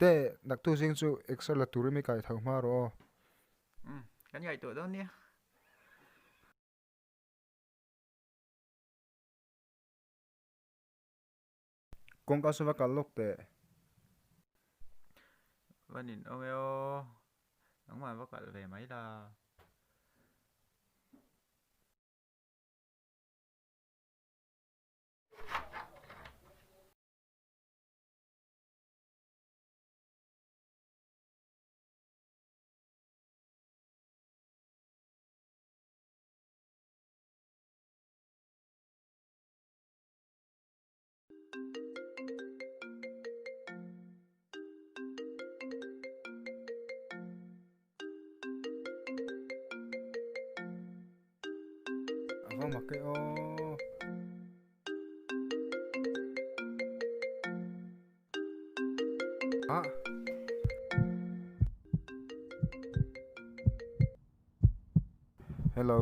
Te, naktu zing chu exer la turin mi kai tho hma rawh aw. Umm, kan ngaihtuah dawn nia. Kawngka saw va kal lawk teh. Va nin awm e aw, nangmah va kalh ve mai la. A va mak e aw. Ah. Hello.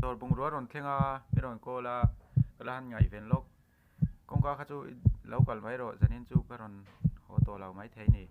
Dawr bungrua rawn thleng a, mi rawn call a, ka la han ngaihven lawk. Kawngka kha chu lo kal mai rawh, zanin chu ka rawn haw tawh lo maithei ni.